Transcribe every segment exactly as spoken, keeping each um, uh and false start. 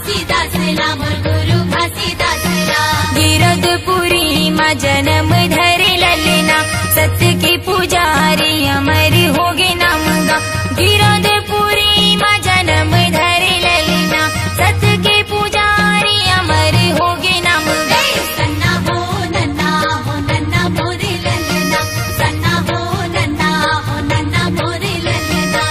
घासीदास ला, मोर गुरु घासीदास ला। गिरौदपुरी मा जनम धरे ललना, सत्य के पुजारी अमर होगे नाम गा। गिरौदपुरी मा जनम धरे ललना, सत्य के पुजारी अमर होगे नाम गा। ए सन्ना हो नन्ना हो नन्ना मोरे ललना, सन्ना हो नन्ना हो नन्ना मोरे ललना।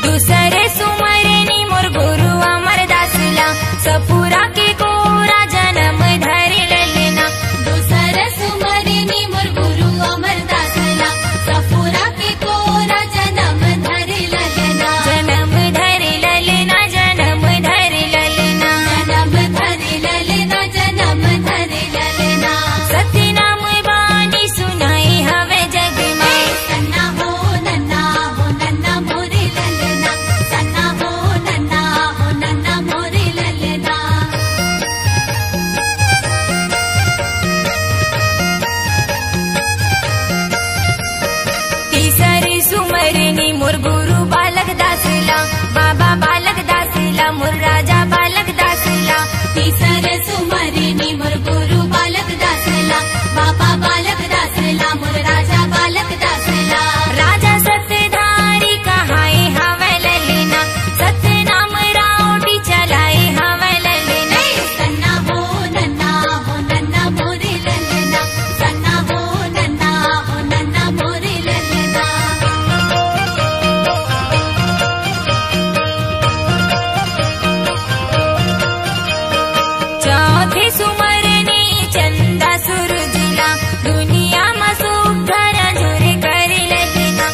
दूसरे सुमरनी मोर गुरु अमरदास ला, सपुरा के कोरा जनम धरे ललना। दूसरे सुमरनी मोर गुरु अमरदास ला, सपुरा के कोरा जनम धरे ललना। जनम धरे ललना, जनम धरे ललना। जनम धरे ललना, जनम धरे ललना। सत्यनाम बानी सुनाई हवे जग मा। ए सन्ना हो नन्ना हो नन्ना मोरे ललना, सन्ना हो नन्ना हो नन्ना मोरे ललना। तीसरी सुमरनी मोर गुरु बालक दास ला, बाबा बालक दास ला, मोर राजा बालक दास ला। तीसरे सुमरनी मोर गुरु बालक दास ला, बाबा बालक दास ला, मोर राजा बालक दास ला। राजा सत्यधारी कहाए हवै ललना, सत्यनाम रावटी चलाए हवै ललना। ए सन्ना हो नन्ना हो नन्ना मोरे ललना, सन्ना हो नन्ना हो नन्ना मोरे ललना। चौथे सुमरनी चंदा सूरज ला, दुनिया मा सुख धरा झुर करे ललना।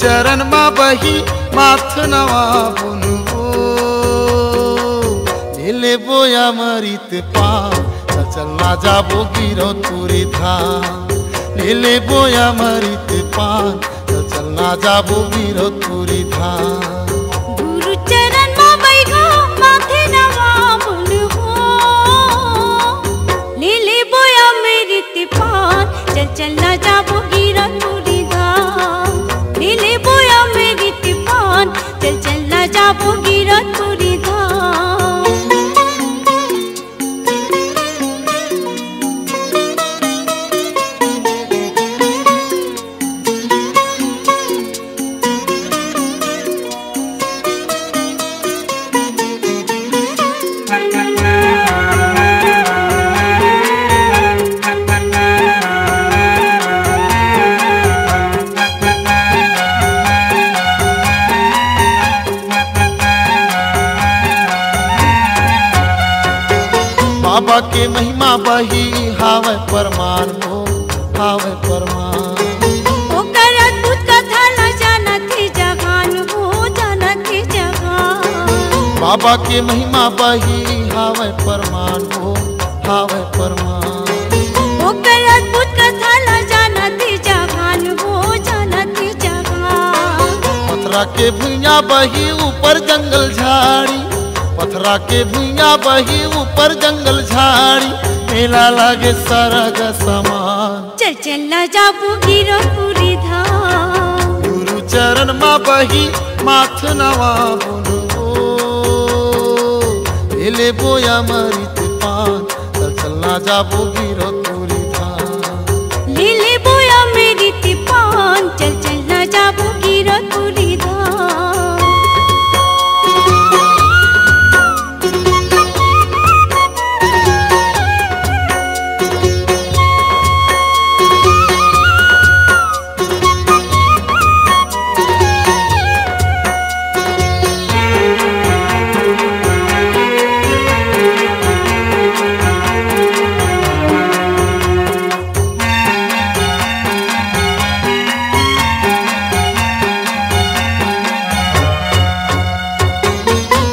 चरण मा बही माथ नवा बुनबो, ले लेबो अमृत पान। चल चल ना जाबो गिरौदपुरी धाम, ले लेबो अमृत पान। चल चल ना जाबो गिरौदपुरी धाम। गुरु चरण मा बइठो, माथे नवा बुनबो, ले लेबो अमृत पान। चल चल ना जाबो गिरौदपुरी धाम, ले लेबो अमृत पान। चल चल ना जाबो गिरौदपुरी धाम। बाबा के महिमा बही हावय प्रमाण हो, हावय प्रमाण। ओकर अद्भुत कथा ला जानत हे जहान हो, जानत हे जहान। बाबा के महिमा बही हावय प्रमाण हो, हावय प्रमाण। ओकर अद्भुत कथा ला जानत हे जहान हो, जानत हे जहान। पथरा के भुइयां बही ऊपर जंगल झाड़ी, पथरा के भुइयां बही ऊपर जंगल झाड़ी, मेला लागे सरग समान। चल चल ना जाबो गिरौदपुरी धाम। गुरु चरण मा बही माथ नवा बुनबो, ले लेबो अमृत पान। चल चल ना जाबो गिरौदपुरी धाम। ले लेबो अमृत पान। चल चल ना जाबो गिरौदपुरी धाम।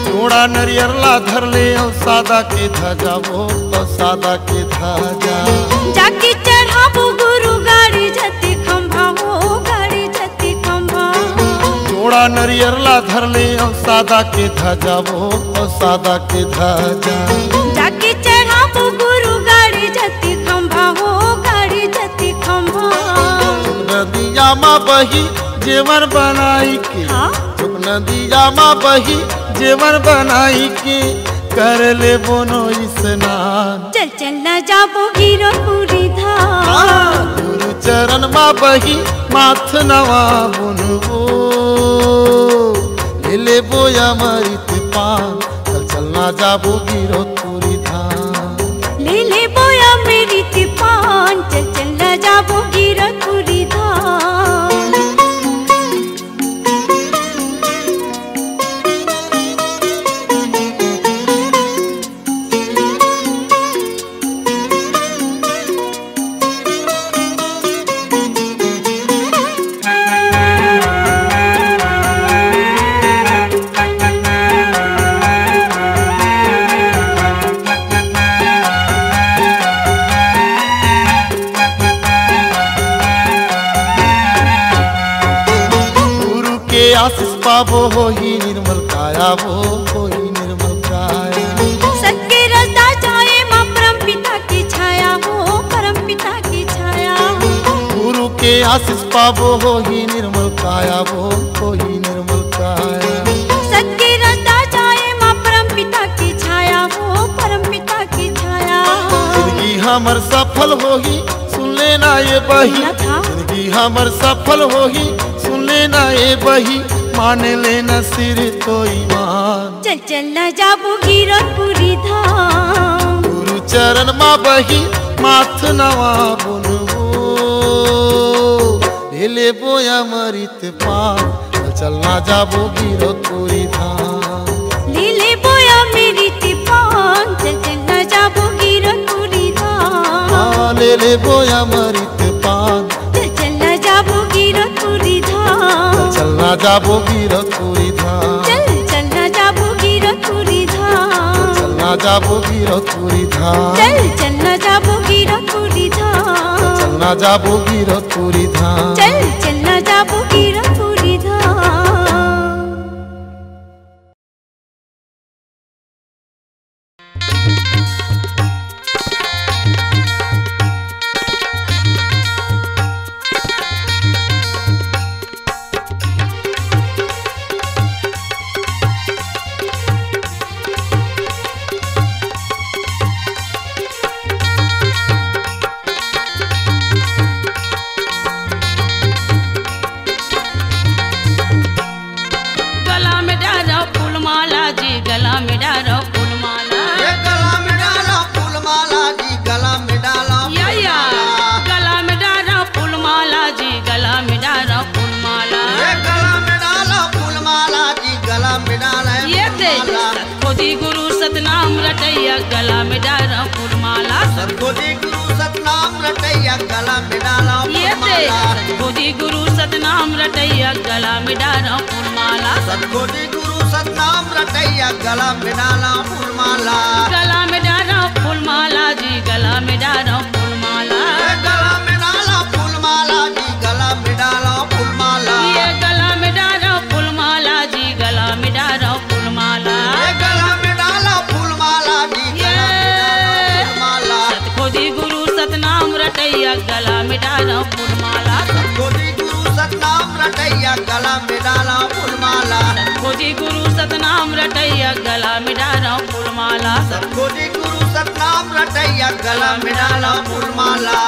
जोड़ा नरियर ला धर ले अउ सादा के धजा वो, अउ सादा के धजा। जाके चढ़ाबो गुरु गाड़ी जती खंभा हो, गाड़ी जती खंभा। जोड़ा नरियर ला धर ले अउ सादा के धजा वो, अउ सादा के धजा। जाके चढ़ाबो गुरु गाड़ी जती खंभा हो, गाड़ी जती खंभा। नदिया मा बही जेवन बनाई के, हाँ? चुप नदिया मा बही जेवन बनाई के, कर लेबो स्नान। चल चल ना जाबो गिरौदपुरी धाम। हाँ, गुरु चरण मा बही माथ नवा बुनबो, ले लेबो अमृत पान। चल चल ना जाबो गिरौदपुरी धाम। ले लेबो अमृत पान। चल चल ना जाबो गिरौदपुरी धाम। गुरु के आशीष पाबो, होही निर्मल काया वो, होही निर्मल काया। सत के रस्ता जाए मा परम पिता की छाया हो, परम पिता की छाया। गुरु के आशीष पाबो, होही निर्मल काया वो, होही निर्मल काया। सत के रस्ता जाए मा परम पिता की छाया हो, परम पिता की छाया। जिंदगी हमर सफल होही, सुन लेना ये बही। सुनत हंव। जिंदगी हमर सफल होही, सुन लेना ये बही, मान लेना सिर तो ईमान। चल चल ना जाबो गिरौदपुरी धाम। गुरु चरण मा बही माथ नवा बुनबो, ले लेबो अमृत पान। चल चल ना जाबो गिरौदपुरी धाम। ले लेबो अमृत पान। चल चल ना जाबो गिरौदपुरी धाम। हाँ, ले लेबो अमृत पान। चल चल ना जाबो गिरौदपुरी धाम। चल चलना जाबो गिरपुरी धाम। चल, चलना जाबो गिरपुरी धाम। चलना जाबो गिरपुरी धाम। चल, चलना जाबो गिरपुरी धाम। चलना जाबो गिरपुरी धाम। चल, चलना जाबो गिरपुरी धाम। गला में डारो फूल माला जी, गला में डारो फूल माला। ये गला में डालो फूल माला जी, गला में डालो या, फूल या। माला। गला में डारो फूल माला जी, गला में डारो फूल माला। ये गला में डालो फूल माला जी, गला में डालो ये फूल दे। माला। सत खोजी गुरु सतनाम रटैया, गला में डारो फूल माला। सत खोजी गुरु सतनाम रटैया, गला में डालो ये फूल दे। माला। सत खोजी गुरु सतनाम रटैया, गला में डारो फूल माला। सत खोजी गुरु सतनाम रटैया, गला में डालो फूल माला। गला में डारो फूल माला जी, गला में डारो फूल माला। ए, गला में डालो फूल माला जी, गला में डालो फूल माला। ये गला में डारो फूल माला जी, गला में डारो फूल माला। ए, गला में डालो फूल माला जी, गला में डालो ये फूल माला। सत खोजी गुरु सतनाम रटैया, गला में डारो फूल माला। सत खोजी गुरु सतनाम रटैया, गला में डालो फूल माला। सत खोजी गुरु सतनाम रटैया, गला में डारो फूल माला। सत खोजी गुरु सतनाम रटैया, गला में डालो फूल माला।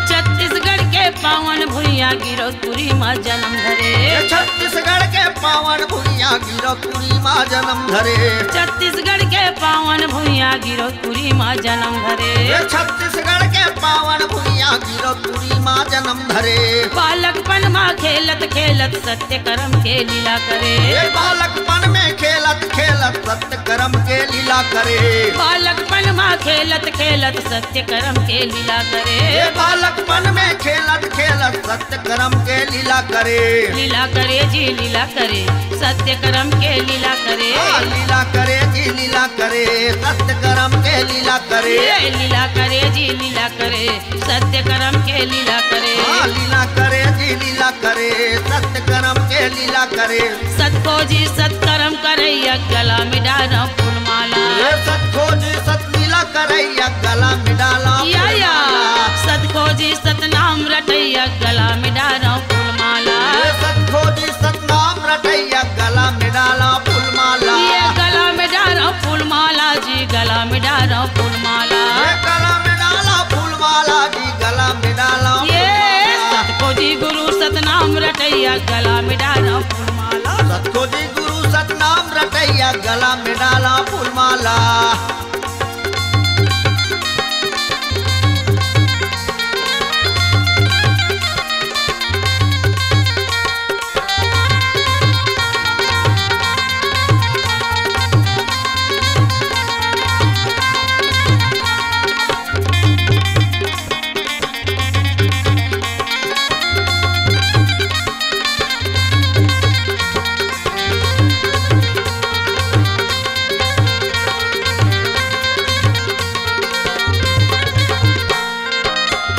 छत्तीसगढ़ के पावन भुइयां गिरौदपुरी मां जन्म धरे। ये छत्तीसगढ़ के पावन भुइयां गिरौदपुरी मां जन्म धरे। छत्तीसगढ़ के पावन भुइयां गिरौदपुरी मां जन्म धरे। ये छत्तीसगढ़ के पावन भुइयां गिरौदपुरी मां जन्म धरे। बालकपन मां खेलत खेलत सत्य कर्म के लीला करे। ये बालकपन में खेलत खेलत सत्य कर्म के लीला करे। बालकपन मां खेलत खेलत सत्य कर्म के लीला करे। ये बालकपन में खेलत खेलत सत्य कर्म के लीला करे। लीला करे जी लीला करे, सत्य कर्म के लीला करे। हाँ, लीला करे जी लीला करे, सत्य कर्म के लीला करे। ये लीला करे जी लीला करे, सत्य कर्म के लीला करे। हाँ, लीला करे जी लीला करे, सत्य कर्म के लीला करे। सत खोजी सत कर्म करैया, गला में डारो फूल माला। ये सत खोजी सत लीला करैया, गला में डालो या, फूल या। माला। सत खोजी सतनाम रटैया, गला में डारो फूल माला। ये सत खोजी सतनाम रटैया, गला में डालो फूल माला। ये गला में डारो फूल माला जी, गला में डारो फूल माला। ये गला में डालो फूल माला जी, गला में डालो ये फूल माला। सत खोजी गुरु सतनाम रटैया, गला में डारो फूल माला। सत खोजी गुरु सतनाम रटैया, गला में डालो फूल माला।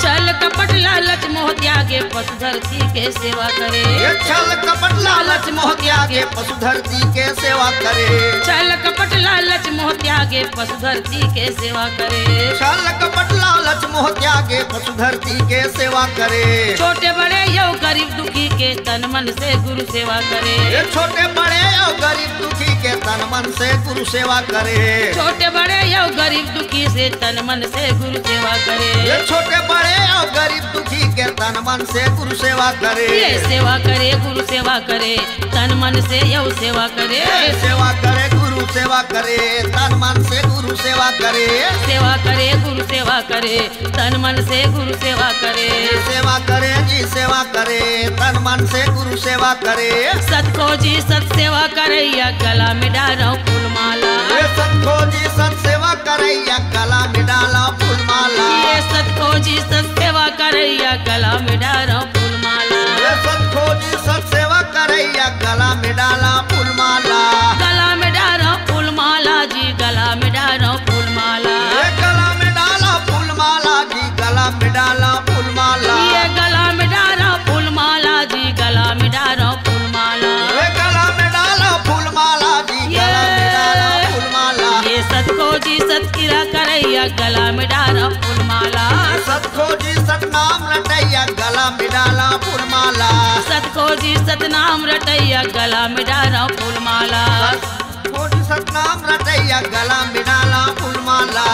छल कपट लालच मोह त्यागे पशु धरती के सेवा करे। ये छल कपट लालच मोह त्यागे पशु धरती के सेवा करे। छल कपट लालच मोह त्यागे पशु धरती के सेवा करे। छल कपट लालच मोह त्यागे पशु धरती के सेवा करे। छोटे बड़े यौ गरीब दुखी के तन मन से गुरु सेवा करे। ए छोटे बड़े यौ गरीब दुखी के तन मन से गुरु सेवा करे। छोटे बड़े यौ गरीब दुखी से तन मन से गुरु सेवा करे। ए छोटे बड़े यौ गरीब दुखी के तन मन से गुरु सेवा करे। ये सेवा करे, गुरु सेवा करे, तन मन से यौ सेवा करे। ए सेवा करे, गुरु सेवा करे, तन मन से गुरु सेवा करे। सेवा करे, गुरु सेवा करे, तन मन से गुरु सेवा करे। सेवा करे जी, सेवा करे, तन मन से गुरु सेवा करे। सत खोजी सत सेवा करैया, गला में डारौ फूल माला। ए सत खोजी सत सेवा करैया, गला में डालौ फूल माला। ये सत खोजी सत सेवा करैया, गला में डारौ फूल माला। ए सत खोजी सत सेवा करैया, गला में डालौ फूल माला। गला में डारौ फूल माला जी, गला में डारौ फूल माला। ए गला में डालौ फूल माला जी, गला में डालौ फूल माला। ये गला में डारौ फूल माला जी, गला में डारौ फूल माला। ए गला में डालौ फूल माला जी, ये गला में डालौ फूल माला। ये सत खोजी सत किरा करैया, गला में डारौ फूल माला। सत खोजी सतनाम रटैया, गला में डालौ फूल माला। सत खोजी सतनाम रटैया, गला में डारौ फूल माला। सत खोजी सतनाम रटैया, गला में डालौ फूल माला।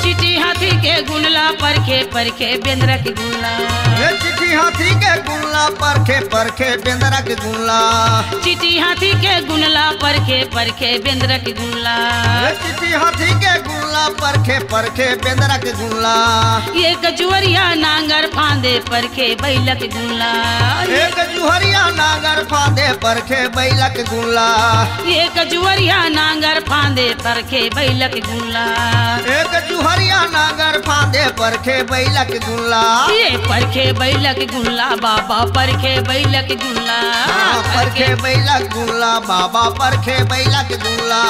चिट्ठी हाथी के गुनला, परखे परखे बेंदरा के गुनला। ए चिट्ठी हाथी के गुनला, परखे परखे बेंदरा के गुनला। चिट्ठी हाथी के गुनला, परखे परखे बेंदरा के गुनला। ए चिट्ठी हाथी के गुनला, परखे परखे बेंदरा के गुनला। एक जुअरिया नांगर फांदे, परखे बैला के गुनला। एक जुहरिया नांगर फांदे, परखे बैला के गुनला। एक जुअरिया नांगर फांदे, परखे बैला के गुनला। एक जुहरिया नांगर फांदे, परखे बैला के गुनला। ये परखे बैला के गुनला बाबा, परखे बैला के गुनला। हाँ, परखे बैला के गुनला बाबा, परखे बैला के गुनला।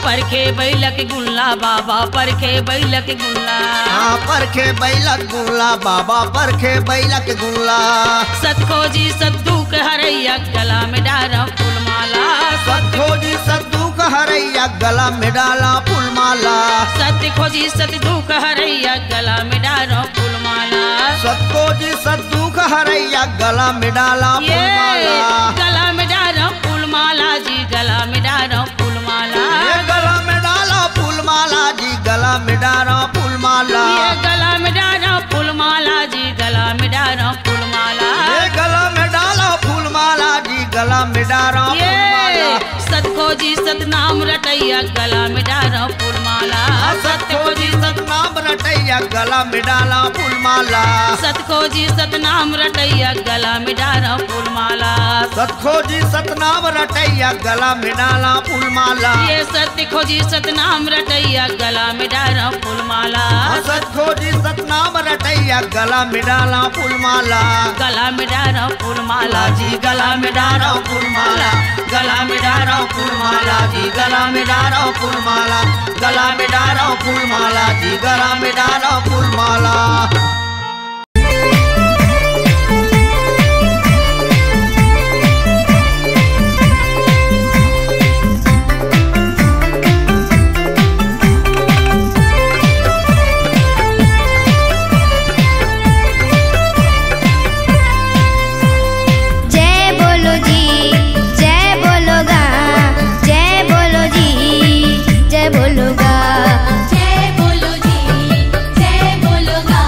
परखे बैला के गुनला बाबा, परखे बैला के गुनला। हाँ, परखे बैला के गुनला बाबा, परखे बैला के गुनला। सत खोजी सत दुख हरैया, गला में डारौ फूल माला। सत खोजी सत दुख हरैया, गला में डालौ फूल माला। सत खोजी सत दुख हरैया, गला में डारौ फूल माला। सत खोजी सत दुख हरैया, गला में डालौ फूल ये माला। गला में डारौ फूल माला जी, गला में डारौ फूल माला। ये गला में डालौ फूल माला जी, गला में डालौ फूल माला। ये गला में डारौ फूल माला जी, गला में डारौ फूल माला। ये गला में डालौ फूल माला जी, गला में डालौ फूल ये माला। सत खोजी सतनाम रटैया, गला में डारौ फूल माला। हाँ, सत खोजी सतनाम रटैया, गला में डालौ फूल माला। सत खोजी सतनाम रटैया, गला में डारौ फूल माला। सत खोजी सतनाम रटैया, गला में डालौ फूल माला। ये सत खोजी सतनाम रटैया, गला में डारौ फूल माला। हाँ, सत खोजी सतनाम रटैया, गला में डालौ फूल माला। गला में डारौ फूल माला जी, गला में डारौ फूल माला। गला में डारौ फूल माला जी, गला में डारौ फूल माला। गला में डारौ फूल माला जी, गला में डारौ फूल माला। जय बोलो जी, जय बोलो गा, जय बोलो जी, जय बोलो गा। जय बोलो जी, जय बोलो गा,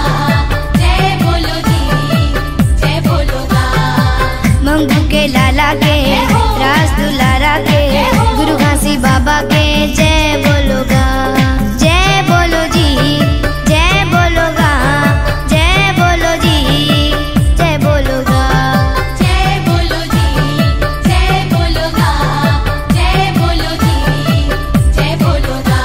जय बोलो जी, जय बोलो गा। मंगू के लाला के, जय हो। राज दुलारा के, जय हो। गुरु घासी बाबा के जय बोलो गा। जय बोलो जी, जय बोलो गा, जय बोलो जी, जय बोलो गा। जय बोलो जी, जय बोलो गा, जय बोलो जी, जय बोलो गा।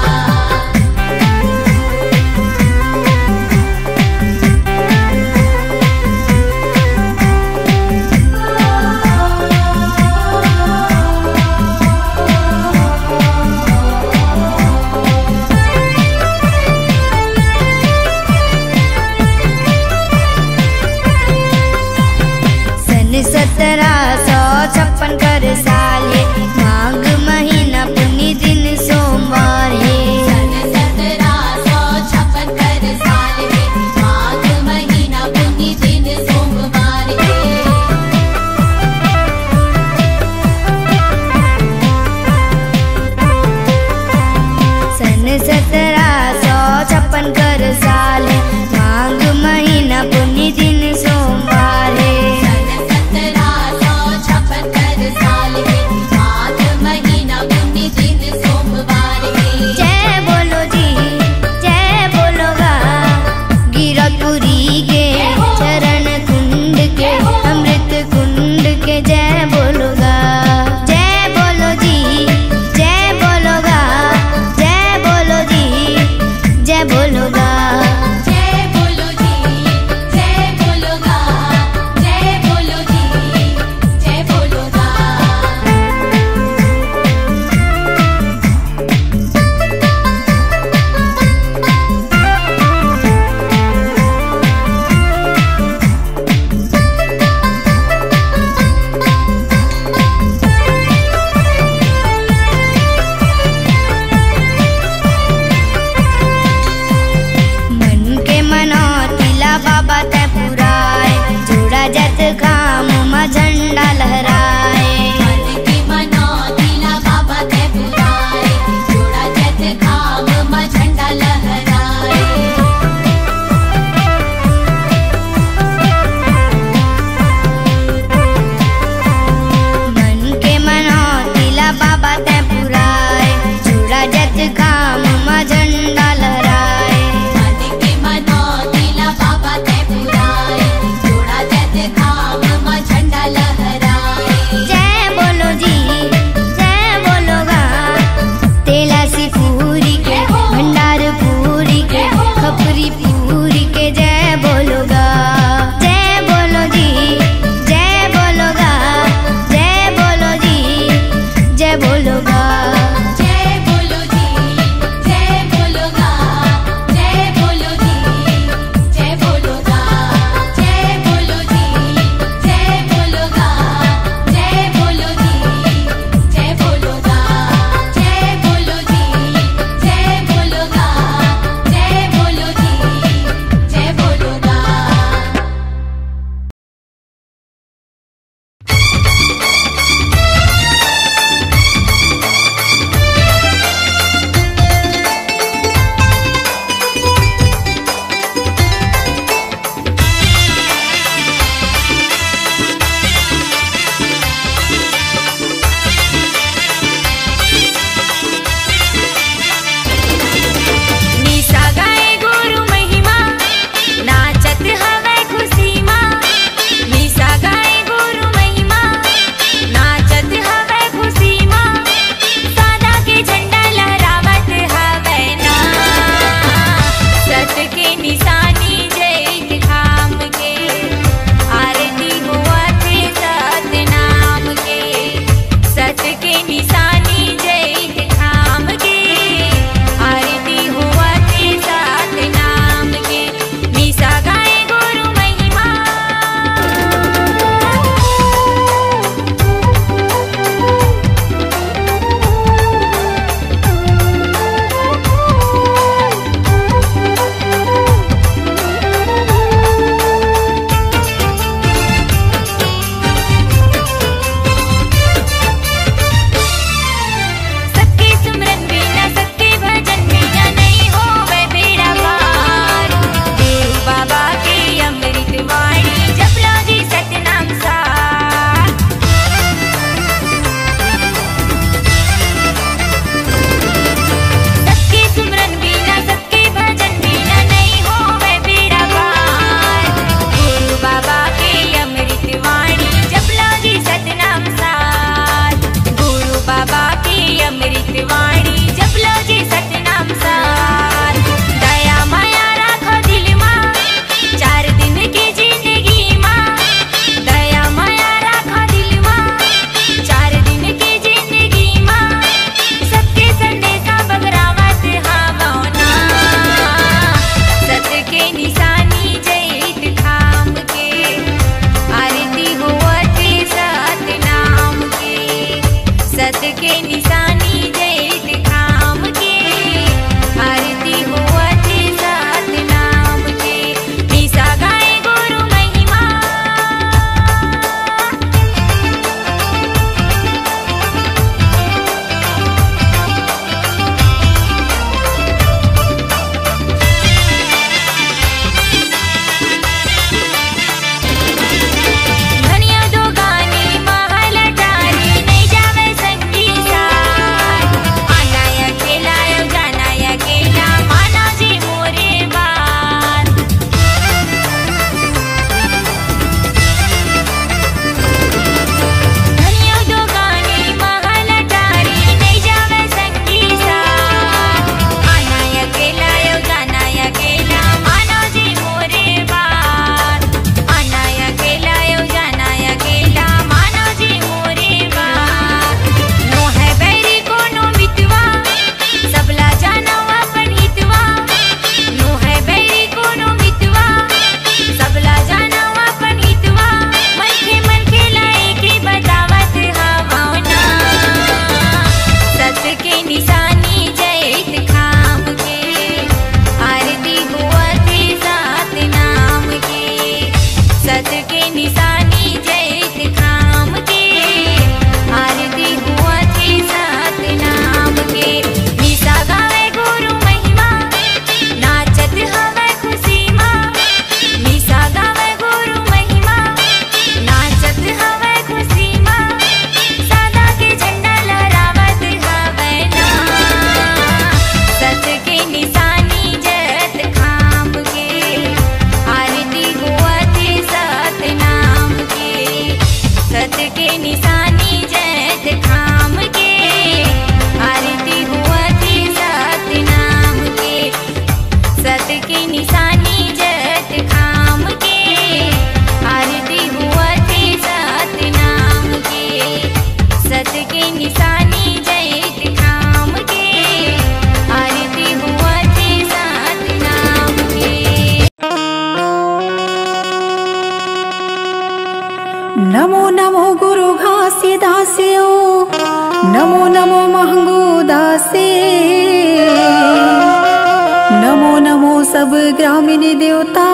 सब ग्रामीण देवता,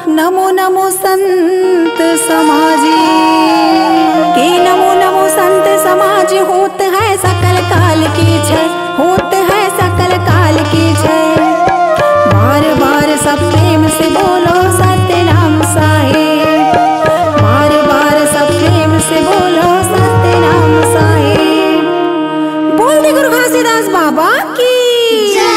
नमो नमो संत समाज। के नमो नमो संत समाज, होत है सकल काल की जय, होत है सकल काल की जय। बार बार सब प्रेम से बोलो सतनाम साहेब, बार बार सब प्रेम से बोलो सतनाम साहेब। बोल दे गुरु घासीदास बाबा की जय।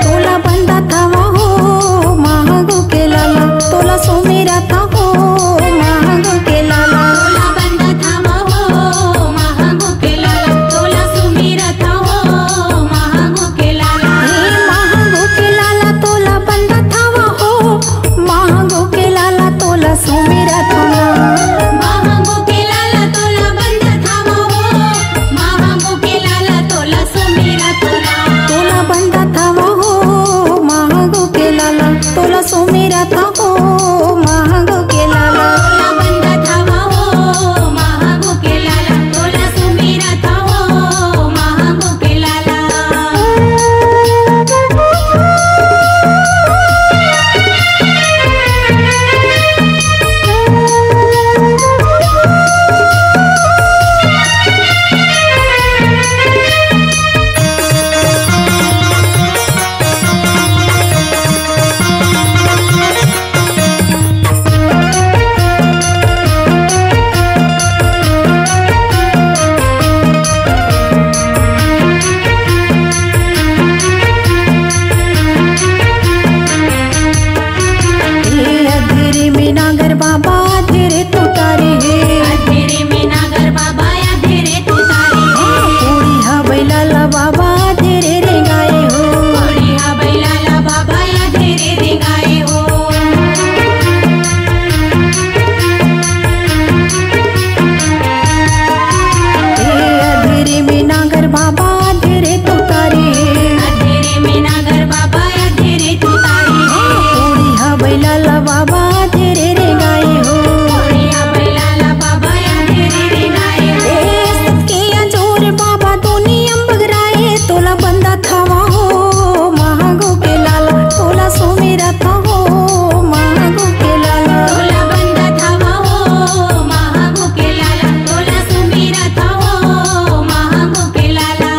तोला बंदा थावा हो महागो के लाला, तोला सुमिरा था हो महागो के लाला। तोला बंदा थावा हो महागो के लाला, तोला सुमिरा था हो महागो के लाला। हे महागो के लाला, तोला बंदा थावा हो महागो के लाला, तोला सुमिरा थावा। महागो के लाला, तोला बंदा थावा हो महागो के लाला, तोला सुमिरा थावा। तोला बंदा थावा हो महागो के लाला, तोला सुमिरा था हो महागो के लाला। तोला बंदा थावा हो महागो के लाला, तोला सुमिरा था हो महागो के लाला। ए अधेरे में नागर बाबा, अधेरे तुतारी हे। अधेरे में नागर बाबा, अधेरे तुतारी हे। कोड़ी हा बैला ला बाबा, अधेरे रेंगाए हो। कोड़ी हा बैला ला बाबा, अधेरे रेंगाए हो। ए अधेरे में नागर बाबा, अधेरे तुतारी हे। अधेरे में नागर बाबा, अधेरे तुतारी हे। कोड़ी हा बैला ला बाबा, अधेरे रेंगाए हो। कोड़ी हा बैला ला बाबा, अधेरे रेंगाए हो। ए सबके अंजोर बाबा, दुनिया बगराए, तोला बंदा थावा हो महागो के लाला, तोला सुमिरा था हो महागो के लाला। तोला बंदा थावा हो महागो के लाला, तोला सुमिरा था हो महागो के लाला।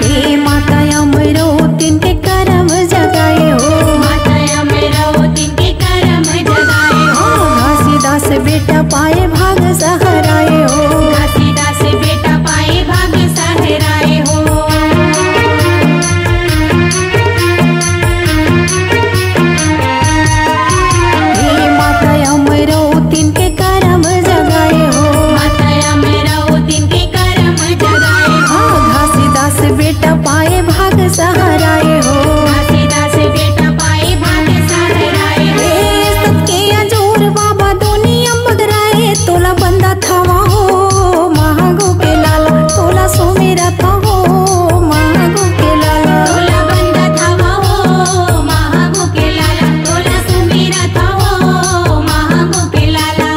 हे माता अमरौतिन के करम जगाए हो। माता अमरौतिन के करम जगाए हो। घासीदास बेटा पाए भाग सहराए हो। घासीदास बेटा पाए भाग सहराए हो। हे माता अमरौतिन के करम जगाए हो। माता अमरौतिन के करम जगाए हो। हाँ, घासीदास बेटा पाए भाग सहराए हो। घासीदास बेटा पाए भाग सहराए हो। ए सबके अंजोर बाबा, दुनिया बगराए, तोला बंदा थावा हो महागो के लाला, तोला सुमिरा था हो महागो के लाला। तोला बंदा थावा हो महागो के लाला, तोला सुमिरा था हो महागो के लाला।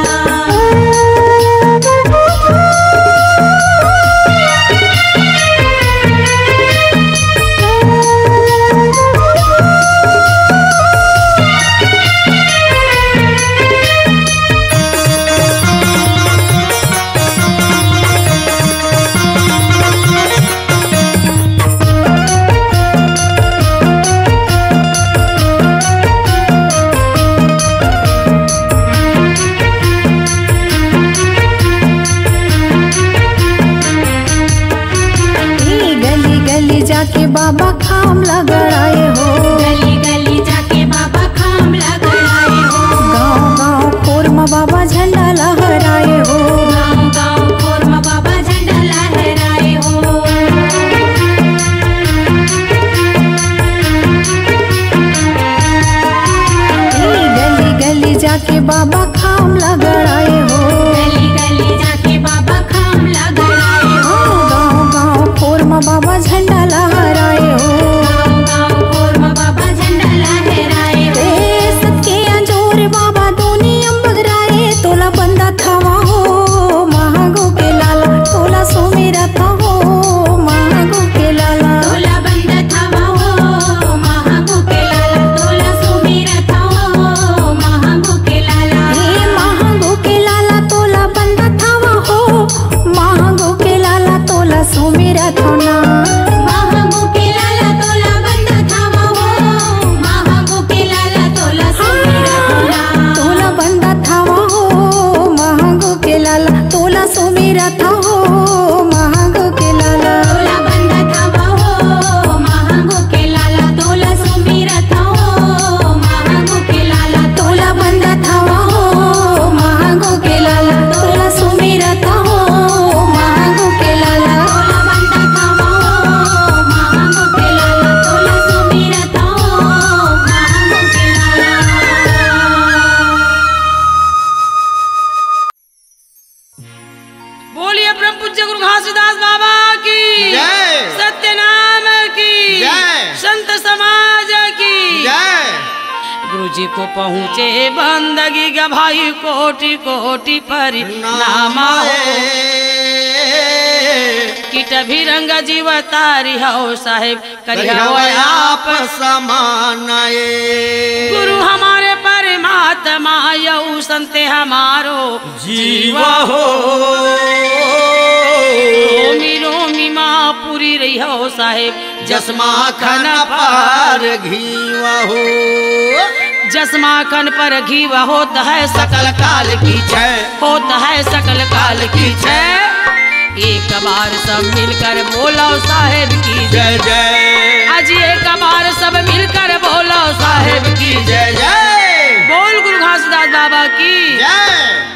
के बाबा खाम ला गड़ाए हो। गली गली जाके बाबा खाम ला गड़ाए हो। गाँव गाँव खोर म बाबा झंडा लहराए हो। गाँव गाँव खोर म बाबा झंडा लहराए हो। ए गली गली जाके बाबा खाम ला गड़ाए हो। गली गली जाके बाबा खाम ला गड़ाए हो। गाँव गाँव खोर म बाबा झंडा लहराए हो। गाँव गाँव खोर म बाबा झंडा लहराए हो। ए सबके अंजोर बाबा दुनिया म बगराए, तोला बंदत हवा हो महागो के लाला, तोला सुमिरत हो महागो के लाला। तोला बंदत हवा हो महागो के लाला, तोला सुमिरत हो महागो के लाला। हे महागो के लाला, तोला बंदत हवा हो महागो के लाला, तोला सुमिरत हो ना। महागो के लाला, तोला बंदत हवा हो महागो के लाला, तोला सुमिरत हो ना। तोला बंदत हवा हो महागो के लाला, तोला सुमिरत हो महागो के लाला। तोला बंदत हवा हो महागो के लाला, तोला सुमिरत हो महागो के लाला। तोला बंदत हवा हो महागो के लाला, तोला सुमिरत हो महागो के लाला। तोला बंदत हवा हो महागो के लाला, तोला सुमिरत हो महागो के लाला। बोलिए परम पूज्य गुरु घासीदास बाबा की जय। सत्यनाम की जय। संत समाज की जय। गुरु जी को पहुँचे बंदगी गा भाई, कोटि कोटि परिणाम हो। किट भी रंग जीव तारी हो साहेब, करिहव आप समान ए। गुरु हमारे परमात्मा, यऊ संते हमारो जीव हो। रोमी रोमी मा पूरी रहिहव साहेब, जस माखन पर घीव हो। जस माखन पर घीव होत है सकल काल की जय। होत है सकल काल की जय। एक बार सब मिलकर बोलो साहेब की जय। जय जय। आज एक बार सब मिलकर बोलो साहेब की जय। जय। बोल गुरु घासीदास बाबा की जय।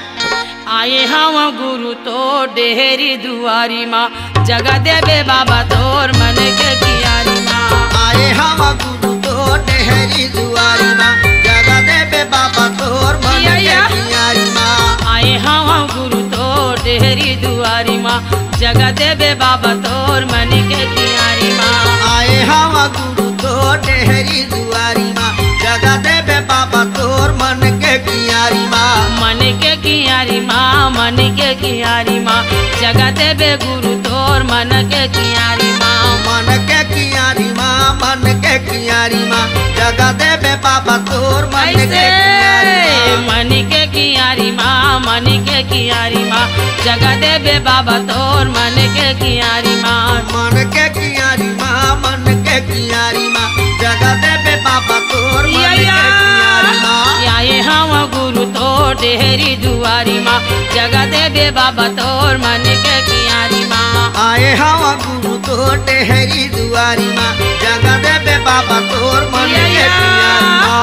आए हँव गुरु तोर डेहरी दुआरी मा, जगा देबे बाबा तोर मन के कियारी मा। आए हँव गुरु तोर डेहरी दुआरी मा, जगा देबे बाबा तोर मन या, के या। कियारी मा। आए हँव गुरु तोर डेहरी दुआरी मा, जगा देबे बाबा तोर मन के कियारी मा। आए हँव गुरु तोर डेहरी दुआरी मा, जगा देबे बाबा तोर मन के कियारी मा। मन के कियारी मा, मन के कियारी मा, जगा देबे गुरु तोर मन के कियारी मा। मन के कियारी मा, मन के कियारी मा, जगा देबे बाबा तोर मन के कैसे? कियारी मा। मन के कियारी मा, मन के कियारी मा, जगा देबे बाबा तोर मन के कियारी मा। मन के कियारी मा, मन के कियारी मा, जगा देबे बाबा तोर मन या, के या। कियारी मा। आए हँव गुरु तोर डेहरी दुआरी मा, जगा देबे बाबा तोर मन के कियारी मा। आए हँव गुरु तोर डेहरी दुआरी मा, जगा देबे बाबा तोर मन या, के या। कियारी मा।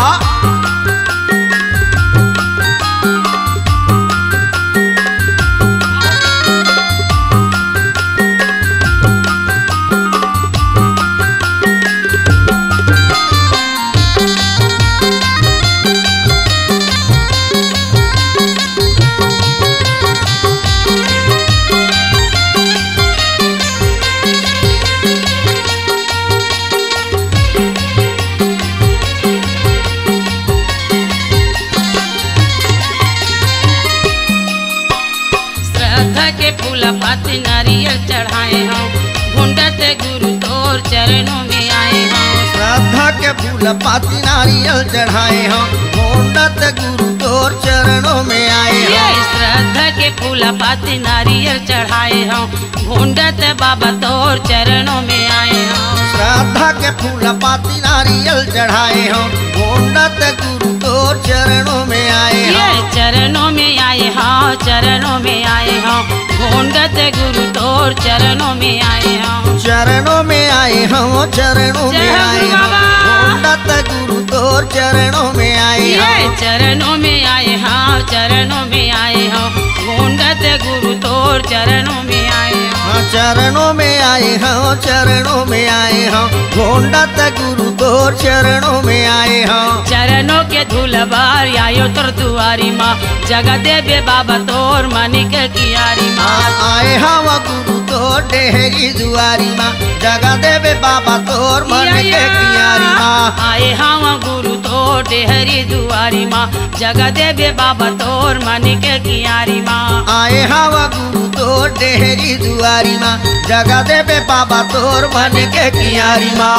श्रद्धा के फूल पाती नारियल चढ़ाए हँव, ढूंढत गुरु तोर चरणों में आए हँव। श्रद्धा के फूल पाती नारियल चढ़ाए हँव, ढूंढत गुरु तोर चरणों में आए ये हँव। श्रद्धा के फूल पाती नारियल चढ़ाए हँव, ढूंढत बाबा तोर चरणों में आए हँव। श्रद्धा के फूल पाती नारियल चढ़ाए हँव, ढूंढत गुरु तोर चरणों में आए ये हँव। चरणों में आए हँव, चरणों में आए हँव, ढूंढत गुरु तोर चरणों में आए हँव। चरणों में आए हँव, चरणों में आए हँव, गोंडत गुरु तोर चरणों में आए हँव। चरणों में आए हँव, चरणों में आए हँव, गोंडत गुरु तोर चरणों में आए हँव। हाँ, चरणों में आए हँव, चरणों में आए हँव, गोंडत गुरु तोर चरणों में आए हँव। चरणों के धूल बार आयो तोर दुआरी मा, जगा देबे बाबा तोर मनिक कियारी मा। हाँ, आए हँव गुरु तोर डेहरी दुआरी मा, जगा देबे बाबा तोर मनिक कियारी मा। आए हँव गुरु तोर डेहरी दुआरी मा, जगा देबे बाबा तोर मनिक कियारी मा। आए हँव गुरु तोर डेहरी दुआरी मा, जगा देबे बाबा तोर मनिक कियारी मा।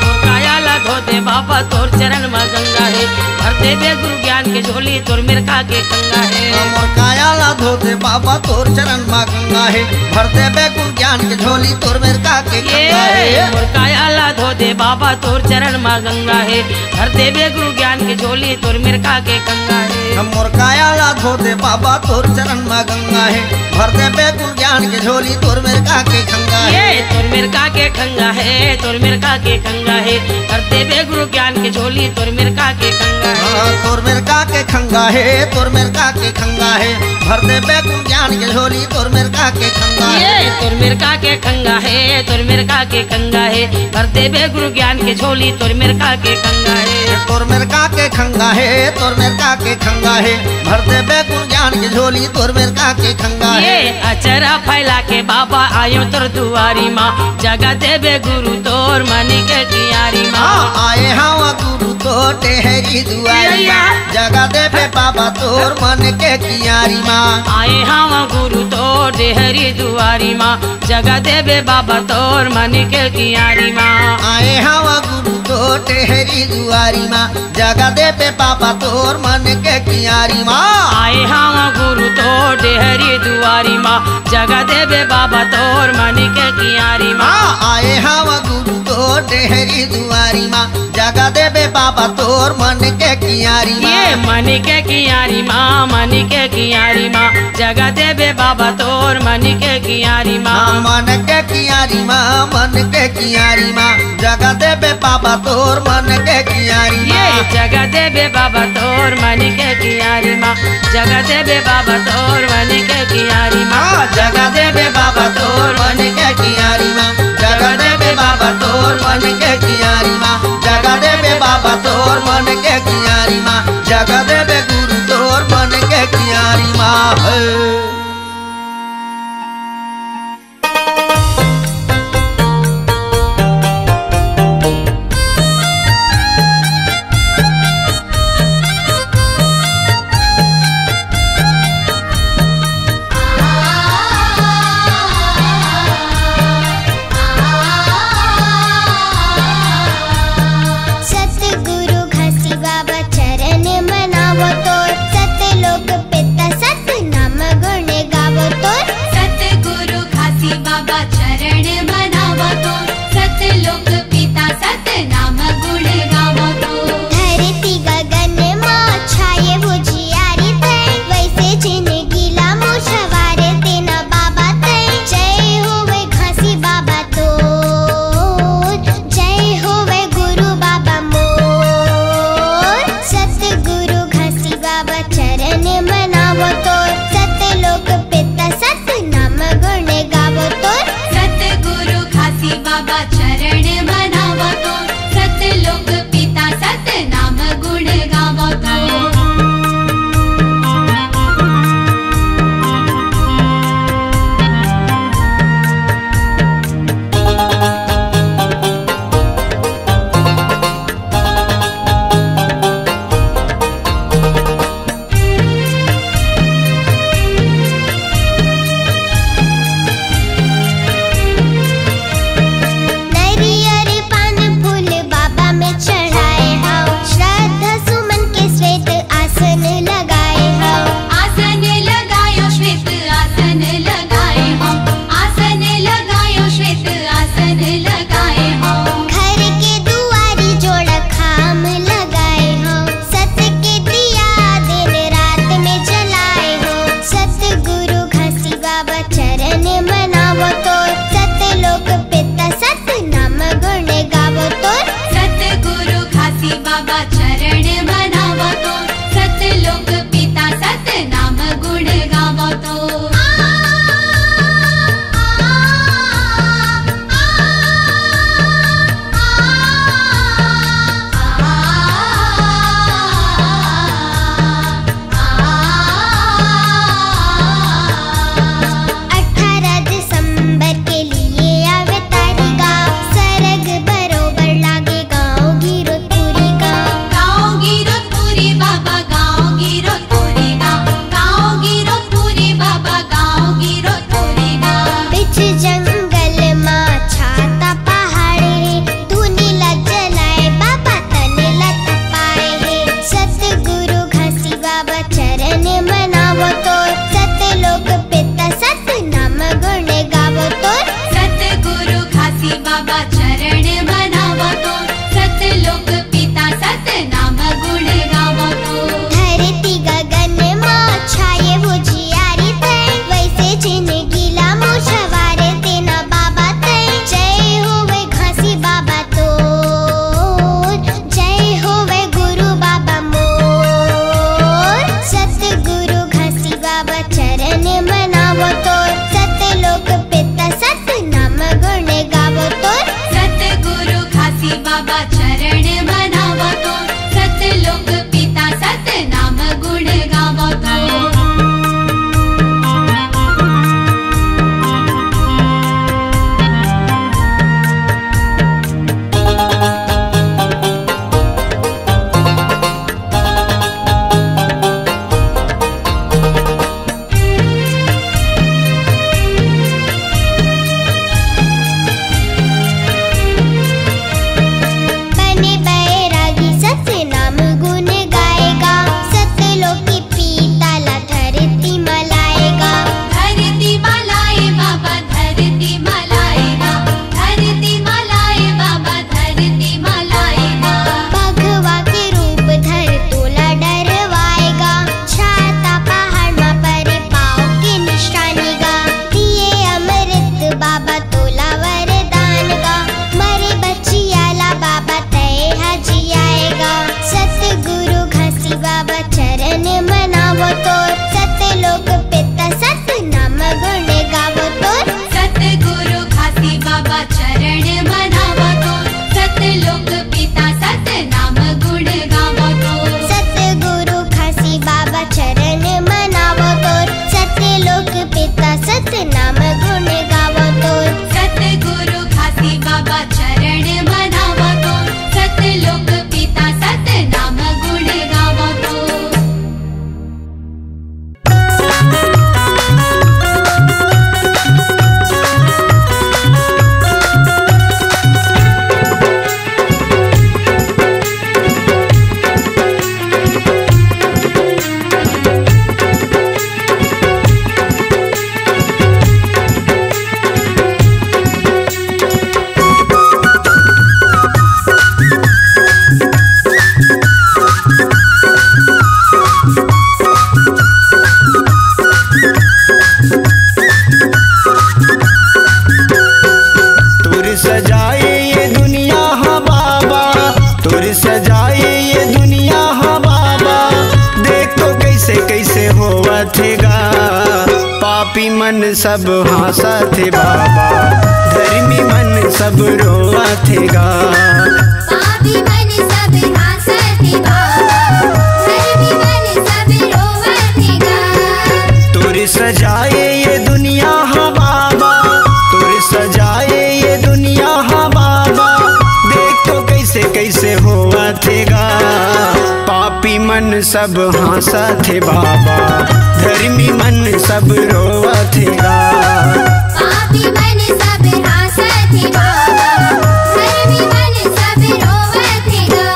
मोर काया ला धो दे बाबा, तोर चरण मा गंगा हे, भर देबे गुरु ज्ञान के झोली, तोर मेरका के खंगा हे। मोर काया ला धो दे बाबा, तोर चरण मा गंगा हे, भर देबे गुरु ज्ञान के झोली, तोर मेरका के खंगा हे। मोर काया ला धो दे बाबा, तोर चरण मा गंगा हे, भर देबे गुरु ज्ञान के झोली, तोर मेरका के खंगा हे। मोर काया ला धो दे बाबा, तोर चरण मा गंगा हे, भर देबे गुरु ज्ञान के झोली, तोर मेरका के खंगा हे। ये तोर मेरका के खंगा हे, तोर मेरका के खंगा हे, भर देबे गुरु ज्ञान के झोली, तोर मेरका के खंगा हे। हाँ, तोर मेरका के खंगा हे, तोर मेरका के खंगा हे, भर देबे गुरु ज्ञान के झोली, तोर मेरका के खंगा हे। ये तोर मेरका के खंगा हे, तोर मेरका के खंगा हे, भर देबे गुरु ज्ञान के झोली, तोर मेरका के खंगा हे। तोर मेरका के खंगा हे, तोर मेरका के खंगा हे, भर देबे गुरु ज्ञान के झोली, तोर मेरका के खंगा हे। ये अचरा फैला के बाबा आयो तोर दुआरी मा, जगा देबे गुरु तोर मनिक कियारी मा। हाँ, आए हँव गुरु तोर डेहरी दुआरी मा, जगा देबे बाबा तोर मनिक कियारी मा। आए हँव गुरु तोर डेहरी दुआरी मा, जगा देबे बाबा तोर मनिक कियारी मा। आए हँव गुरु तोर डेहरी दुआरी मा, जगा देबे बाबा तोर मनिक कियारी मा। आए हँव गुरु तोर डेहरी दुआरी मा, जगा देबे बाबा तोर मनिक कियारी मा। हाँ, आए हँव गुरु तोर डेहरी दुआरी मा, जगा देबे बाबा तोर मनिक कियारी मा। ये मनिक कियारी मा, मनिक कियारी मा, जगा देबे बाबा तोर मनिक कियारी मा। हाँ, मनिक कियारी मा, मनिक कियारी मा, जगा देबे बाबा तोर मनिक कियारी मा। ये जगा देबे बाबा तोर मनिक कियारी मा, जगा देबे बाबा तोर मनिक कियारी मा। हाँ, जगा देबे बाबा तोर मनिक कियारी मा, जगा देबे बाबा तोर मनिक कियारी मा, जगा देबे बाबा तोर मनिक कियारी मा, जगा देबे गुरु तोर मनिक कियारी मा। हे। चरण मनावो तोर, सतलोक पिता सतनाम गुण गावो तोर। सतगुरु घासी बाबा चरण मनावो तोर, सतलोक पिता सतनाम गुण गावो तोर। अठारह दिसंबर के लिए आवे तारी गा, सरग बरोबर लागे गाँव गिरोधपुरी गा। गाँव गिरोधपुरी बाबा, गाँव गिरोधपुरी गा, गाँव गिरोधपुरी बाबा, गाँव गिरोधपुरी गा। बीच जंगल मा छाता पहाड़ हे, धुनी ला जलाए बाबा तन ला तपाए हे। सतगुरु घासी बाबा चरण मनावो तोर, सतलोक पिता सतनाम गुण गावो तोर। सतगुरु घासी बाबा चरण मनावो तोर, सतलोक पिता सतनाम गुण गावो तोर। धरती गगन मा छाए उजियारी तैं, वैसे जिनगी ला मोर सँवारे देना बाबा तैं। जय होवे घासी बाबा तोर, जय होवे गुरु बाबा मोर। सतगुरु घासी बाबा चरण मनावो तोर, सतलोक पिता सतनाम गुण गावो तोर। सतगुरु घासी बाबा चरण मनावो तोर, सतलोक पिता सतनाम गुण गावो तोर। बने बैरागी सतनाम गुण गाएगा, सतलोकी पिता ला धरती मा लाएगा। धरती मा लाए बाबा, धरती मा लाएगा, धरती मा लाए बाबा, धरती मा लाएगा। बघवा के रूप धर तोला डरवाएगा, छाता पहाड़ मा परे पाँव के निशानी गा। दिए अमृत बाबा तोला वरदान गा, मरे बचिया ला बाबा तैं हा जियाएगा। सतगुरु घासी बाबा चरण मनावो तोर, सतलोक पिता सतनाम गुण गावो तोर। सतगुरु घासी बाबा चरण मनावो तोर, सतलोक पिता सतनाम गुण गावो तोर। सतगुरु घासी बाबा चरण मनावो तोर, सतलोक पिता सतनाम गुण गावो तोर। सतगुरु घासी बाबा चरण मनावो तोर, सतलोक पिता सतनाम गुण गावो तोर। तोर सजाए ये दुनिया हा बाबा, तोर सजाए ये दुनिया हा बाबा, देख तो कैसे कैसे होवत हे गा। पापी मन सब हाँसत हे बाबा, धर्मी मन सब रोवत हे गा। पापी मन सब हाँसत हे बाबा, धर्मी मन सब रोवत हे गा। तोर सजाए ये दुनिया हा बाबा, तोर सजाए ये दुनिया हा बाबा, देख तो कैसे कैसे होवत हे गा। पापी मन सब हाँसत हे बाबा, धर्मी मन सब रोवत हे गा। पापी मन सब हाँसत हे बाबा, धर्मी मन सब रोवत हे गा।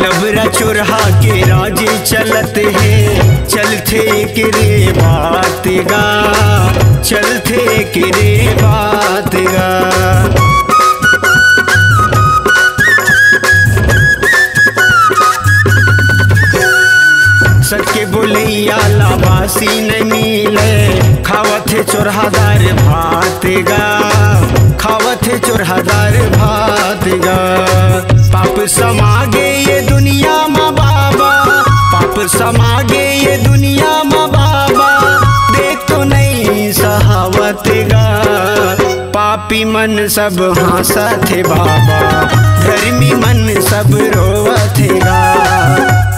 टबरा चोरहा के राज चलत हे, चलथे एकरे बात गा, चलथे एकरे बात गा। सच के बोलैया ला बासी नइ मिले, खावत हे चोरहा दार भात गा, खावत हे चोरहा दार भात गा। पाप समा गे ये दुनिया म बाबा, पाप समा गे ये दुनिया म बाबा, देख तो नइ सहावत गा। पापी मन सब हाँसत हे बाबा, धर्मी मन सब रोवत हे गा।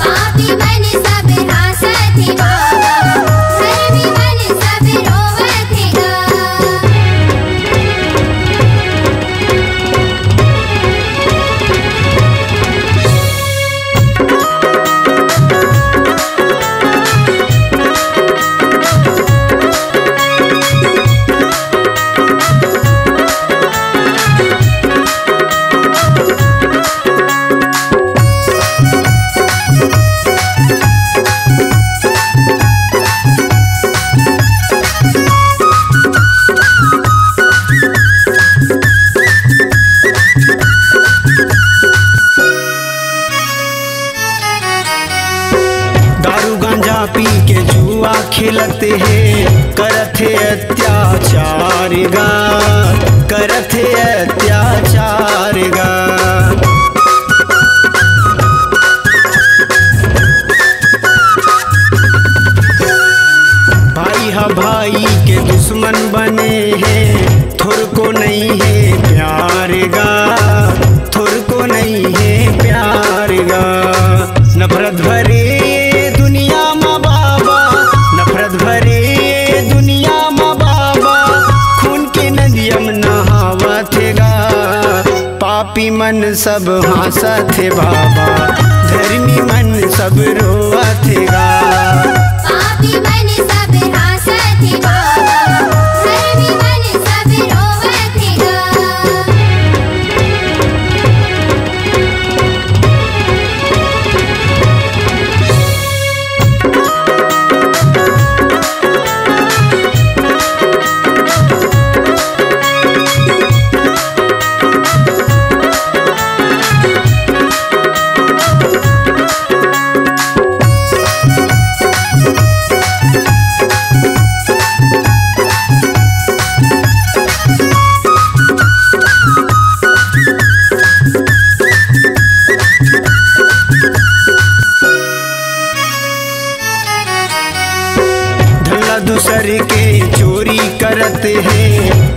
पापी मन सब हाँसत हे बाबा, धर्मी मन सब रोवत हे गा। दारू गांजा पी के जुआ खेलत हे, करत हे अत्याचार गा, करत हे अत्याचार गा। भाई ह भाई के दुश्मन बने हे, थोरको नइ हे प्यार गा, थोरको नइ हे प्यार गा। नफरत भरे ये दुनिया म बाबा, नफरत भरे ये दुनिया म बाबा, खून के नदिया म नहावत हे गा। पापी मन सब हाँसत हे बाबा, धर्मी मन सब रोवत हे गा। पापी मन सब हाँसत हे बाबा, धर्मी मन सब रोवत हे गा। धन ला दूसर के चोरी करत हे,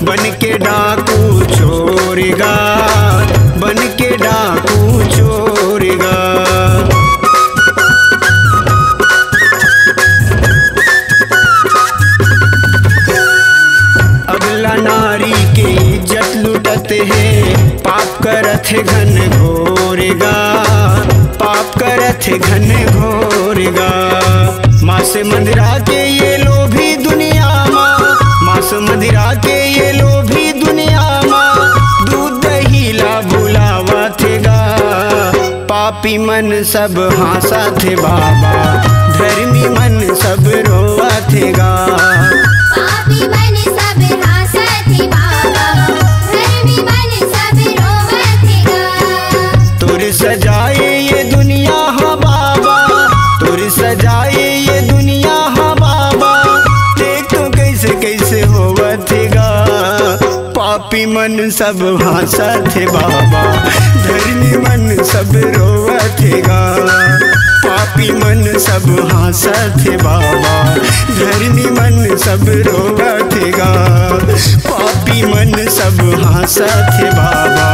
बन के डाकू चोर गा, बन के डाकू चोर गा। अबला नारी के इज्जत लूटत हे, पाप करत हे घन घोर गा, पाप करत हे घन घोर गा। मांस मदिरा के ये लोभी दुनिया मा, मांस मदिरा के ये लोभी दुनिया मा, दूध दही ला भुलावत हे गा। पापी मन सब हाँसत हे बाबा, धर्मी मन सब रोवत हे गा। पापी मन सब हाँसत हे बाबा, धर्मी मन सब रोवत हे गा। तोर सजाए ये दुनिया हा बाबा, तोर सजाए ये दुनिया हा बाबा, देख तो कइसे कइसे होवत हे गा। पापी मन सब हाँसत हे बाबा, धर्मी मन सब रोवत हे गा। पापी मन सब हाँसत हे बाबा, धर्मी मन सब रोवत हे गा। पापी मन सब हाँसत हे बाबा,